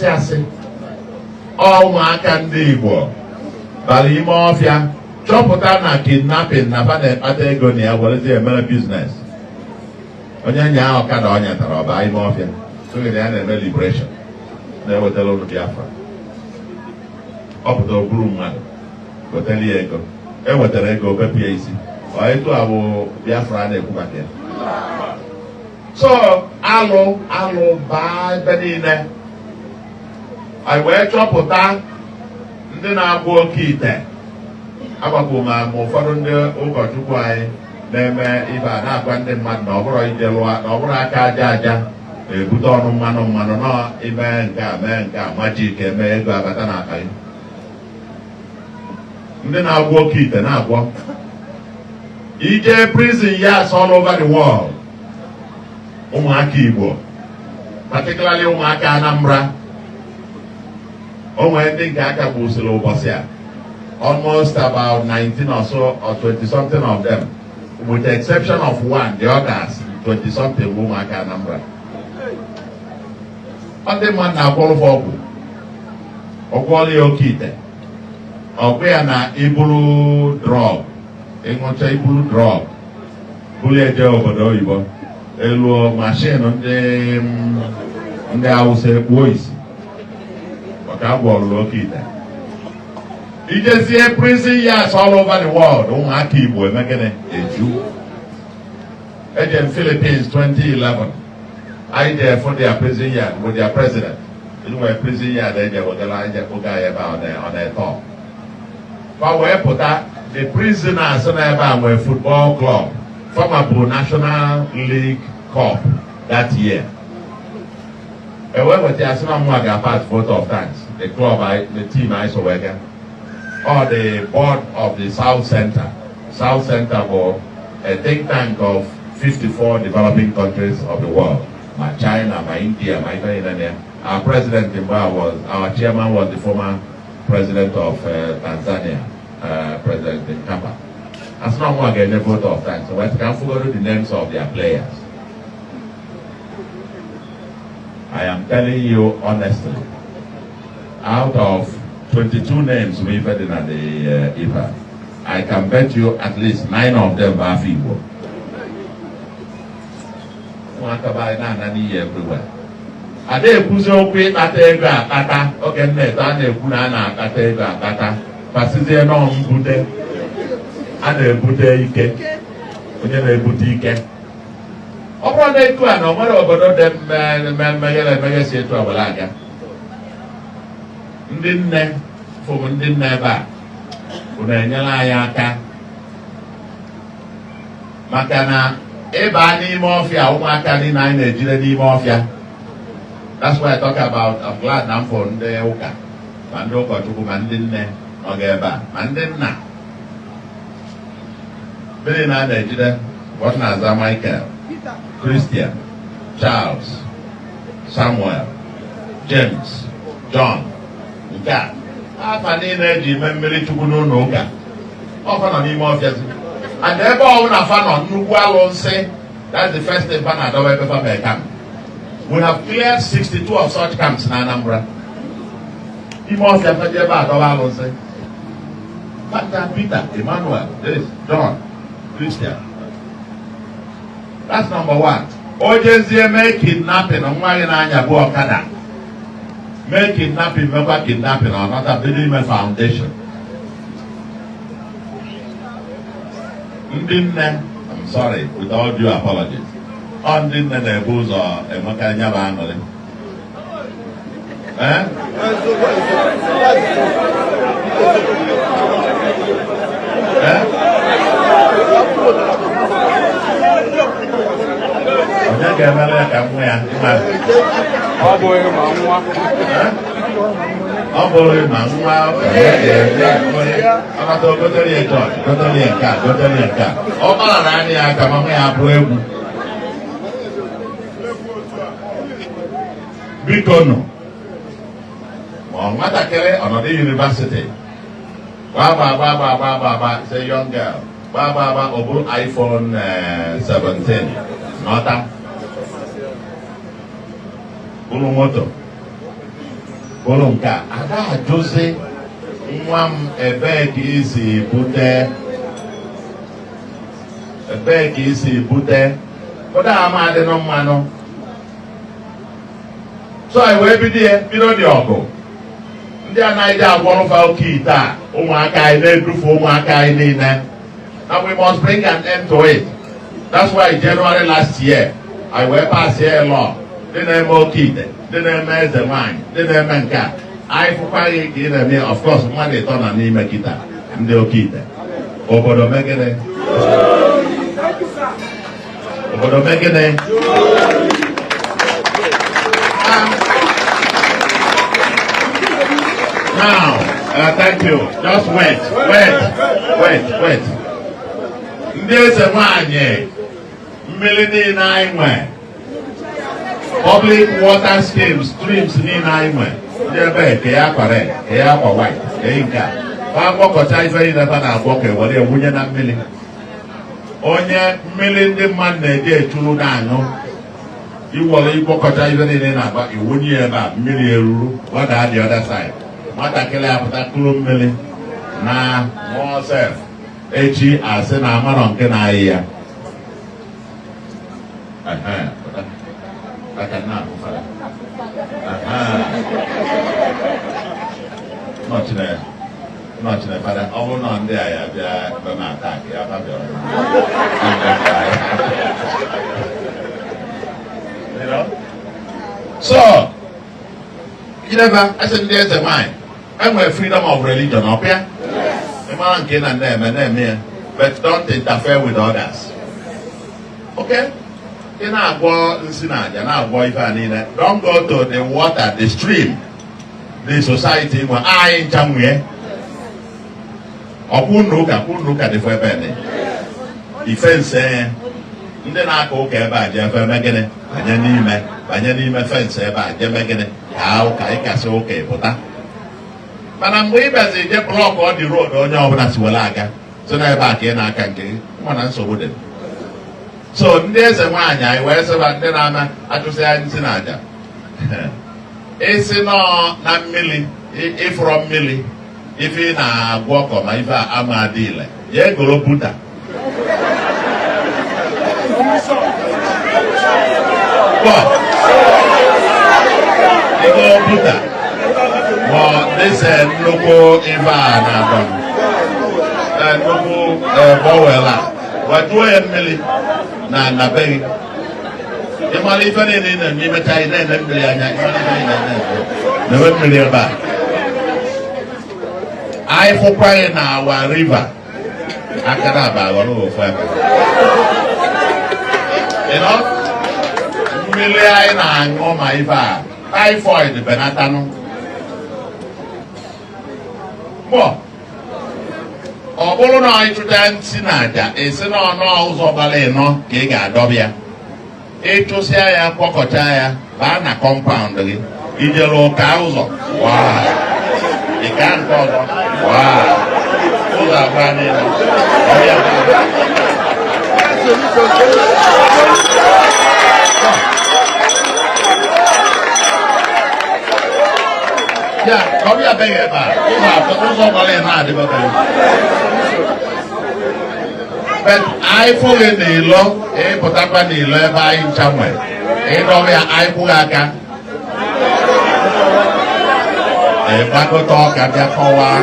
na-asị asị. Ọ ụmụaka ndị Igbo bara ime ọfịa chọpụta na kidnapping na fa na-ekpata ego na ya werezie emere business. Onye nya ọkada ọ nyatara ọba ime ọfịa oge na ya na-eme liberation na-ewetara ụlọ Biafra. Ọ pụta oburu mmadụ wetara ya ego, e wetara ego bepụ ya isi. Ọ etu a bụ Biafra a na-ekwu maka ya. So alụ alụ baa ebe niile. Anyị wee chọpụta ndị na-agwọ oke ite. Agbapụ ma ma ụfọdụ ndị ụkọchukwu anyị na-eme ibe a na-agwa ndị mmadụ na ọ bụrụ ije lụọ, na ọ bụrụ aka aja aja na-ebute ọnụ mmanụ mmanụ, nọ ime nke a mee nke a, magic eme ego abata n'akpa gị. Ndị na-agwọ oke ite na-agwọ ije prison yards all over the world. Ụmụaka Igbo, particularly ụmụaka Anambra, o nwere ndị nke aka gbusiri ụbọchị a, almost about 19 or so or 20 something of them, with the exception of one, the others 20 something bụ ụmụaka Anambra. Ọ ndị mmadụ na-agwọrọ ọgwụ, ọgwọọla ya oke ite, ọgwụ ya na iburu drug, ịṅụcha iburu drug buru eje obodo oyibo, eluo machine ndị Awụsa ekpuo isi maka agwọrọ oke ite. Ijezie prison yards all over the world, ụmụaka Igbo eme gịnị? Eju. Eje m Philippines 2011, anyị jee for their prison yard with their president. Nwere prison yard eje wegara anyị, je kpụga ya ebe a ọ na-eto fa wee pụta. The prisoners nọ ebe a nwere football club, former bụ National League Cup that year. Ewee weta ya sị na mụnwa ga-pass vote of thanks. The club I, the team anyị so wee gaa, or the board of the South Center. South Center bụ a think tank of 54 developing countries of the world, ma China, ma India, ma ife niile na ya. Our president mgbe a was, our chairman was the former president of Tanzania, President Mkapa. Asị na ọmụwa ga-enye vote of thanks. So ka m fụgodo the names of their players. I am telling you honestly, out of 22 names we've had in the IPA, I can bet you at least 9 of them are Igbo. Ụmụaka be anyị na-ana n'iyi everywhere. Ada ekwuzi okwu ịkpata ego akpata. Oge m na-eto, a na-ekwu na a na-akpata ego akpata, pasizie nọ mbute a na-ebute ike. Onye na-ebute ike, ọ bụrụ na etu a na o nwere obodo dị mmeghere emeghe si etu a were aga. Ndị nne fụrụ, ndị nne ebe a bụ na-enyere anyị aka, maka na ịba n'ime ọfịa, ụmụaka niile anyị na-ejide n'ime ọfịa. That's why I talk about, I'm glad na m fụrụ ndị ụka, ma ndị ụkọchukwu, ma ndị nne nọ ebe a, ma ndị nna. Mmiri na a na-ejide ụfọdụ na-aza Michael, Christian, Charles, Samuel, James, John. Nke a afa niile eji eme mmiri chukwu n'ụlọ ụka, ọfa nọ n'ime ọfịa zi. And ebe ọbụla fa nọ, nnukwu alụnsị, that's the first thing fa na-adọba ebe fa mee camp. We have cleared 62 of such camps na Anambra. Ime ọfịa fa ji ebe adọba alụnsị. Fanta Peter, Emmanuel, this John, Christian. That's number one. O jezie mee kidnapping, nwa gị na-anya bụ ọkada mee kidnapping, mekwa kidnapping, ọ nọta bido ime foundation. Ndị nne, I'm sorry, with all due apologies, ọ ndị nne na-ebu ụzọ enwekarị ya bụ aṅụrị. Eh? Eh? Onye ga-emere ya ka nwa ya ịma? Ọ bụghị ma nwa. Eh? Ọ bụghị ma nwa, onye ga-eme onye ọnata gotere ya chọọchị, gotere ya nke a, gotere ya nke a. Ọ gbara na anya ya ka mama ya bụ egwu. Biko nụ, ma ọ nwatakịrị ọnọdụ yunivasiti gba gba gba gba gba gba gba, say young girl gba gba gba, ọ bụrụ iPhone 17 nọta bụrụ moto. Bụrụ nke a, ada ajụzi nwa m ebee ka isi bute, ebee ka isi bute, ụda ama adịnụ mmanụ. So anyị wee bido ya, bido dị ọgụ. Ndị anaghị agwọrụfa oke ite a, ụmụaka anyị na-edufu ụmụaka anyị niile. And we must bring an end to it. That's why in January last year, I wee pass a law. Ndị na-eme oke ite, ndị na-eme eze nwaanyị, ndị na-eme nke a. Anyị fụkwaghị ka ị na-eme, of course, mmadụ ịtọ na n'ime kịta ndị oke ite. Obodo megịnị? Obodo megịnị? Now, thank you. Just wait, wait, wait, wait. Ndị eze nwanyị, mmiri niile anyị nwe, public water schemes, streams niile anyị nwe, ndị ebe ke ya akwa red, ke ya akwa white, ke nke a. Fa gbakọcha ife niile fa na-agwọ ka ewere wunye na mmiri. Onye mmiri ndị mmadụ na-eji echuru na-aṅụ, iwere ịgbakọcha ife niile na-agba iwunye ya ebe a, mmiri eruru gbada the other side. Nwatakịrị apụta kuru mmiri na ṅụọ sef, echi asị na amarọ nke na-ayị ya. Aka na akụfara. Nọchine fada, ọ bụrụ na ndị a ya bịa ebe m attack ya fa bịara. You know? So, Jideba, asị ndị eze nwanyị, enwere freedom of religion, ọ bịa? Ị mara nke ị na na-eme na-eme ya, but don't interfere with others. Okay? Ị na-agwọ nsị na aja, na-agwọ ife a niile. Don't go to the water, the stream, the society nwe anyị ncha nwee. Ọkwụ na ụka, kwụ na ụka dịfọ ebe dị. Ife nse ndị na-aka ụka ebe a ji efe eme gịnị? Banye n'ime, banye n'ime fence ebe a jee mee gịnị? Ka ụka ịkasị ụka ịpụta. Mana mgbe ị bịazi je block ọ dị road onye ọbụla si were aga, so n'ebe a ka ị na-aka nke gị, mana nsogbu dị. So ndị eze nwaanyị anyị wee sịba ndị na-ama achụsị anyị nsị na aja. Isi nọ na mmiri, ịfụrọ mmiri, ife ị na-agwọ ọkọ ma ife a ama adị ile, ya egoro buta. Bọ, ego buta, ma dịse nnukwu ife a na-adọ nnukwu bowl a, gbajuo ya mmiri na na be gị. Ị mara ife niile ị na-eme, imecha ị na-ene mmiri anya, ị mara ife ị na-eme, na-eme mmiri ebe a. Anyị fụkwa gị na our river, aka na aba aghọrọ ofu ebe. You know? Mmiri anyị na-aṅụ ma ife a, typhoid benatanụ. Mbọ, ọ bụrụ na anyị chụta nsị na aja, esi na ọnụ ụzọ gbara ịnọ ka ị ga-adọbịa. Ịchụsịa ya, kwọkọcha ya, baa na compound gị, ijere ụka ụzọ, waa. Ị gaa nke ọzọ, waa. Ụzọ abụọ niile. Ọbịa. Ya, ka ọ bịa beghị ebe a, ụzọ atọ, ụzọ gbara ịnọ adịbabeghị. But anyị fụghị n'ilo, ịpụtakwa n'ilo ebe anyị ncha nwe, ịdọba ya, anyị kwụghị aka. Ịgbakọta ọka bịa kọwaa.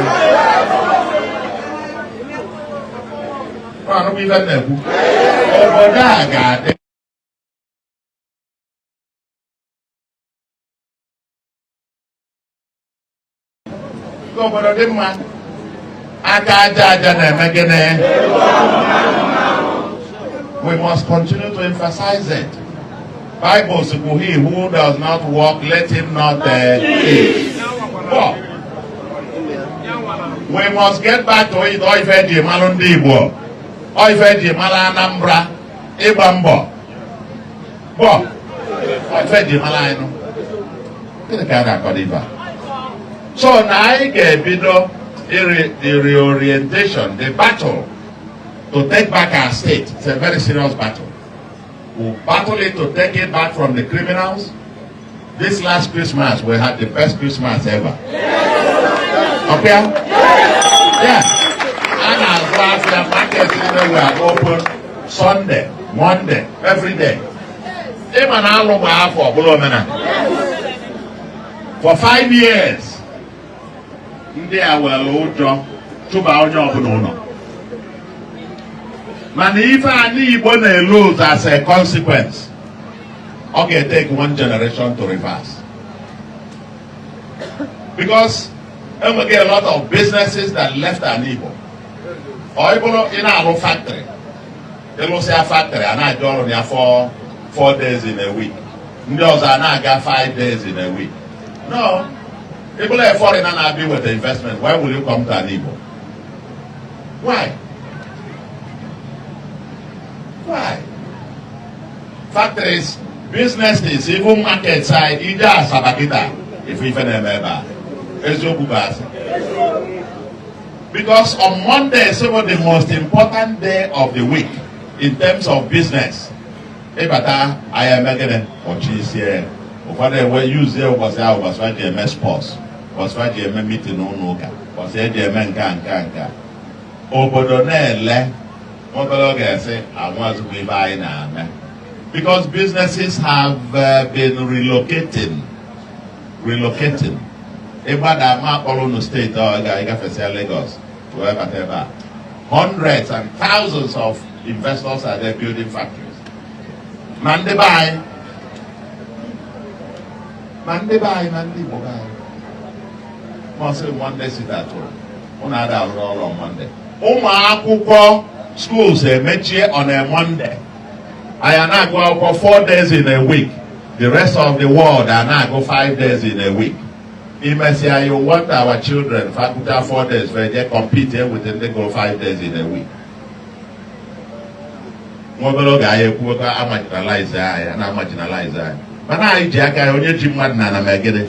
Anụkwa ife m na-ekwu. Obodo a ga-adị ka obodo dị mma. Aka aja aja na-eme gịnị? We must continue to emphasize it. Bible says, "He who does not work, let him not eat." Well, we must get back to it. Ọ ife eji malụ ndị Igbo. Ọ ife eji malụ Anambra. Ịgba mbọ. Bọ. Ọ ife eji malụ anyị nụ. Gịnị ka a na-akọdo ife a? So na anyị ga-ebido the reorientation, the battle to take back our state. It's a very serious battle. We'll battle it to take it back from the criminals. This last Christmas, we had the best Christmas ever. Okay? Yeah. A na-azụ afịa, market niile were open Sunday, Monday, every day. Ịma na alụ gba afọ bụrụ omenala. For 5 years, ndị a were ụjọ chụba onye ọbụla ụlọ. Mana ife anyị Igbo na-lose as a consequence, ọ ga-take one generation to reverse. Because enweghị a lot of businesses that left an Igbo. Ọ bụrụ ị na-alụ factory, ịlụsịa factory, a na-aja ọrụ ya 4 days in a week. Ndị ọzọ a na-aga 5 days in a week. No, ị bụrụ a foreigner na-abịa with investment, why will you come to an Igbo? Why? Why? Factories, businesses, even market side, ije Asaba kịta, ife ife na-eme ebe a. Eziokwu bụ asị. Because on Monday is the most important day of the week in terms of business. Ịbata ahịa, eme gịnị? Ọchị isi ya. Ụfọdụ ewe yuzie ụbọchị ahụ, ụbọchị ha ji eme sports, ụbọchị ha ji eme meeting n'ụlọ ụka, ụbọchị eji eme nke a, nke a, nke a. Obodo na-ele obere oge esi anwazikwa ibe anyị na-eme. Because businesses have been relocating, relocating. Ịgbada ma akpọrọ unu steeti ọ ga-agafesịa Lagos wee bata ebe a. Hundreds and thousands of investors are there building factories. Ma ndị be anyị, ma ndị be anyị, ma ndị Igbo be anyị. Ma ọ sị Monday sit at home. Ụnụ ada arụ ọrụ on Monday. Ụmụ akwụkwọ schools emechie on a Monday. Anyị na-agụ akwụkwọ 4 days in a week. The rest of the world are na-agụ 5 days in a week. Imesịa, you want our children faculty 4 days wee je compete with ndị gụrụ 5 days in a week. Nwa obere oge anyị ekwuo ka amarginalize anyị, na amarginalize anyị. Mana anyị ji aka ya onye ji mmadụ na ana megide.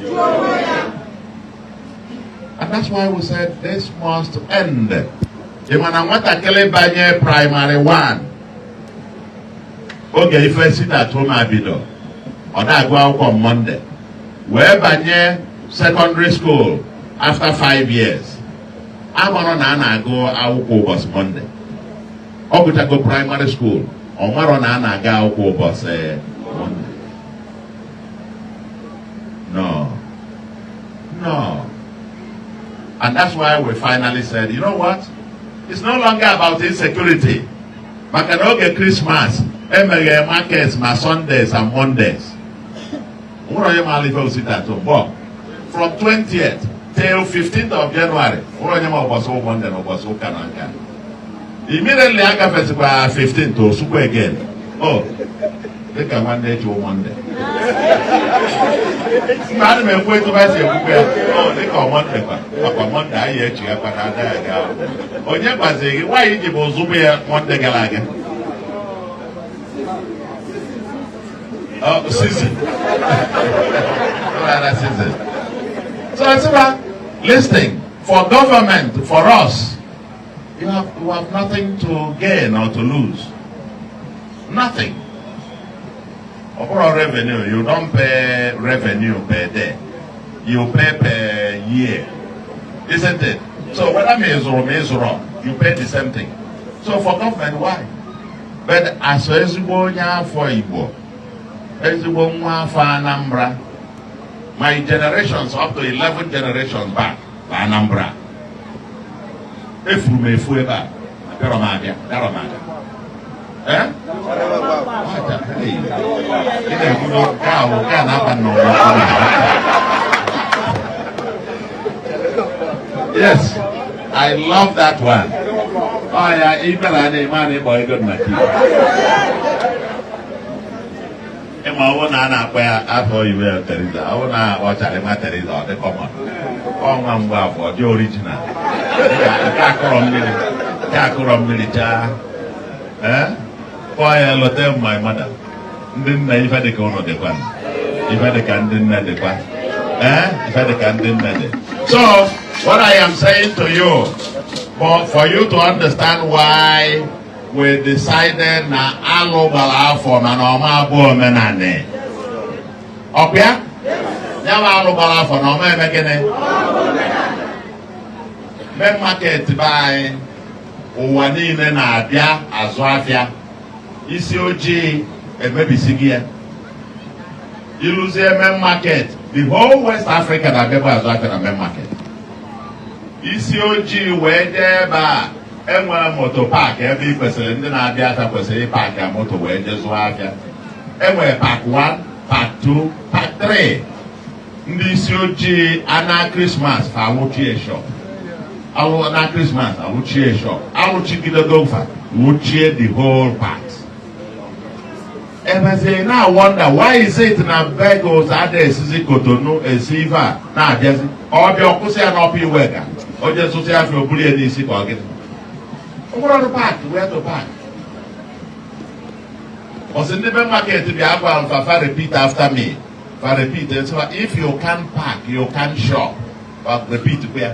And that's why we said this must end. Ị ma na nwatakịrị banye primary one oge ife sit at home abido, ọ na-agụ akwụkwọ Monday, wee banye secondary school after 5 years, amarọ na a na-agụ akwụkwọ ụbọchị Monday. Ọ gụchago primary school, ọ marọ na a na-aga akwụkwọ ụbọchị Monday. No. And that's why we finally said, you know what, it's no longer about insecurity, maka na oge Christmas emeghe markets ma Sundays and Mondays, nwere onye maara ife sit at home. But from 20th till 15th of January, nwere onye ma ụbọchị Monday na ụbọchị ụka na nka. Immediately agafesikwa 15th, osukwa again. Oh, dịka nwanne echi Monday. Mgbe ana m ekwu etu ha si ekwukwe ya, ọ dịka ọ Monday kwa, ọkwa Monday anyị echighakwa na ada ya gaa. Onye gwaziri gị nwaanyị ji bụ zụbụ ya Monday gara aga? Oh, season. Season. So I said, listening, for government, for us, you have nothing to gain or to lose. Nothing. Overall revenue, you don't pay revenue per day. You pay per year. Isn't it? So whether me is or me is wrong, you pay the same thing. So for government, why? But as ezigbo onye afọ Igbo, ezigbo nwa afọ Anambra, my generations up to 11 generations back bụ Anambra. Efuru m efu ebe a, abịarọ m abịa, abịarọ m abịa. Eh? Hey. Ị na-ekwu na nke a bụ nke a na-aba n'ọnwa. Yes, I love that one. Oh yeah, ibe na anya ime a na-ịkpọ ego na kii. Ịma ọ bụrụ na a na-akpọ ya afọ oyibo ya Teresa, ọ bụrụ na ọ chara ịma Teresa, ọ dị common. Ọnwa mgbe afọ ọ dị original. Nke akụrọ mmiri, nke akụrọ mmiri chaa. Eh? Kpọọ ya lote my mother. Ndị nna, ife dịka ụnụ dịkwa. Ife dịka ndị nne dịkwa. Eh? Ife dịka ndị nne dị. So, what I am saying to you, but for you to understand why we decided na alụ gbara afọ mana ọma abụọ omenani. Ọkwa ya? Ya bụ alụ gbara afọ na ọma eme gịnị? Main market be anyị, ụwa niile na-abịa azụ afịa. Isi ojii emebisighị ya. Ịlụzie main market, the whole West Africa na-abịakwa azụ afịa na main market. Isi ojii wee jee ebe a enwere moto park, ebe ị kwesịrị, ndị na-abịa afịa kwesịrị ịpark ya moto wee jee zụọ afịa. Enwere park 1, park 2, park 3. Ndị isi ojii ana Christmas fa awụchie shop, alụ na Christmas alụchie shop, alụchigidego fa wụchie the whole part. Emezie na wonder why is it na vehicles ada esizi Cotonou esi ife a na-abịazi. Ọbịa ọkwụsị ya n'Upper Iweka, o jee zụsị afịa, o buru ya n'isi ka ọ gịnị? Ọ bụrụ ọrụ park, where to park? Ọsị ndị main market bịa gwa m fa repeat after me. Fa repeat, so if you can park, you can shop. Fa repeat kwa ya.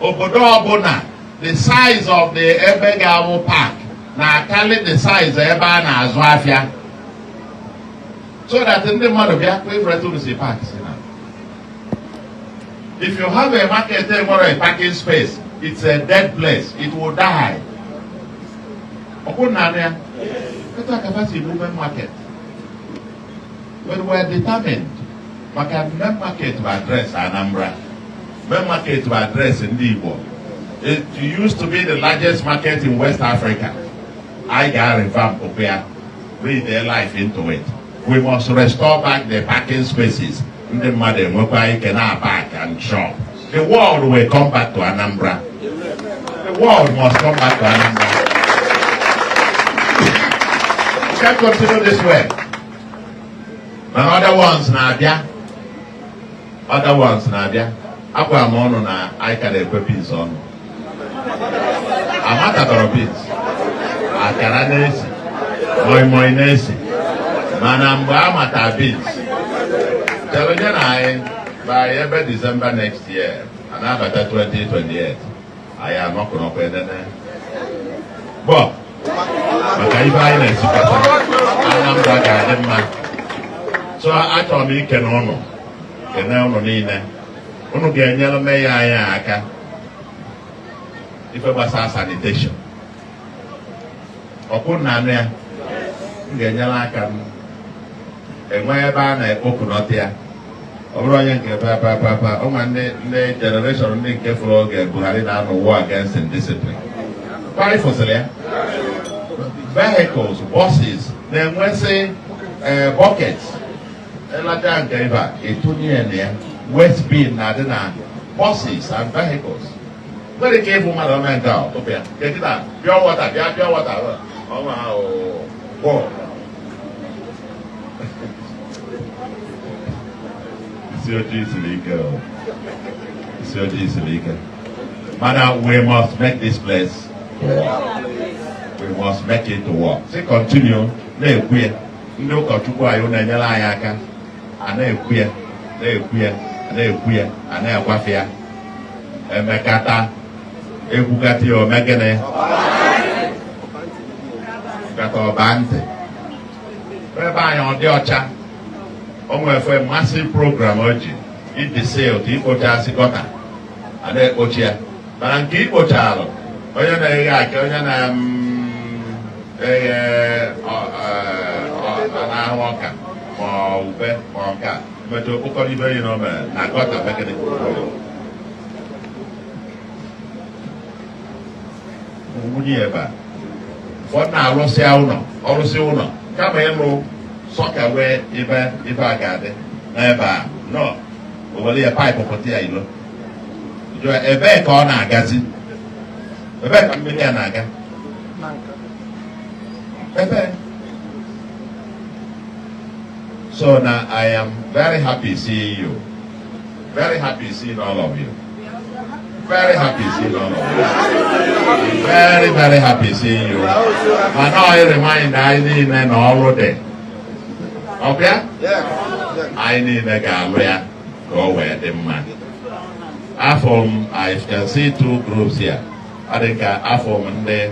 Obodo ọbụla, the size of the ebe ga-awụ park na-akarị the size ebe a na-azụ afịa, so that ndị mmadụ bịa kwefere si park si na. If you have a market enwere a parking space, it's a dead place. It will die. Ọkwụ na ya etu a ka fa si bụ main market. But we are determined, maka main market bụ address Anambra, main market bụ address ndị Igbo. It used to be the largest market in West Africa. I ga revamp ya, breathe their life into it. We must restore back the parking spaces. Ndị mmadụ enwekwa ike na park and shop. The world will come back to Anambra. The world must come back to Anambra. We can't continue this way. Mana other ones na-abịa, other ones na-abịa. Agwara m ọnụ na anyị ka na-ekwe beans ọnụ, amatadọrọ beans, akara na-esi, moi moi na-esi, mana mgbe a mata beans chere nye na anyị by ebe December next year a na-abata 2028, anyị anọkụnọkwa enene bọ maka ife anyị na-esikọta. Anambra ga-adị mma. So achọrọ m ikene ụnụ, kene ụnụ niile. Ụnụ ga-enyere mayor anyị aka ife gbasara sanitation. Ọkwụ na anụ ya m ga-enyere aka m enwe ebe a na-ekpokọnọta ya. Ọ bụrụ onye nke pa pa pa ụmụ ndị generation ndị nke fụrụ oge Buhari na-anọ war against indiscipline. Kparị fụsịrị ya, vehicles, buses na-enwesị buckets eleta nke ebe a etunye ya na ya. Waste bin na-adị na buses and vehicles. Nwere ike ịbụ mmadụ ome nke a ọtụpụ ya nke kịta pure water, bịa pure water ọnwa ahụ bọọlụ. Isi ojii siri ike o. Isi ojii siri ike, mana we must make this place to work. We must make it to work. Si continue na-ekwu ya. Ndị ụkọchukwu anyị na-enyere anyị aka a na-ekwu ya, na-ekwu ya, na-ekwu ya, a na-agwafe ya. Emekata ekwukata ya, ome gịnị kata ọba ntị ebe anyị ọ dị ọcha. O nwere massive program o ji idisi otu ikpochasị gutter a na-ekpochi ya, mana nke ikpochalụ, onye na-eghe aka, onye na-eghe na-ahụ ọka ma ube ma ọka metụ okpokọrọ ibe yi na o mere na gutter megịnị. Nwunye ebe a, ụfọdụ na-arụsịa ụlọ, ọrụsị ụlọ, kama ịlụ soakaway ebe ife a ga-adị n'ebe a nọ, o were ya pipe pụta ya ilo. Jụọ, ebee ka ọ na-agazi? Ebee ka mmiri ya na-aga? Ebee? So now I am very happy seeing you, very happy seeing all of you, very happy seeing all of you, very, very happy seeing you. Mana ọ remind anyị niile na ọrụ dị ọbịa, anyị niile ga-alụ ya ka o wee dị mma. Afọ m, I can see two groups here. Ọ dị ka afọ m ndị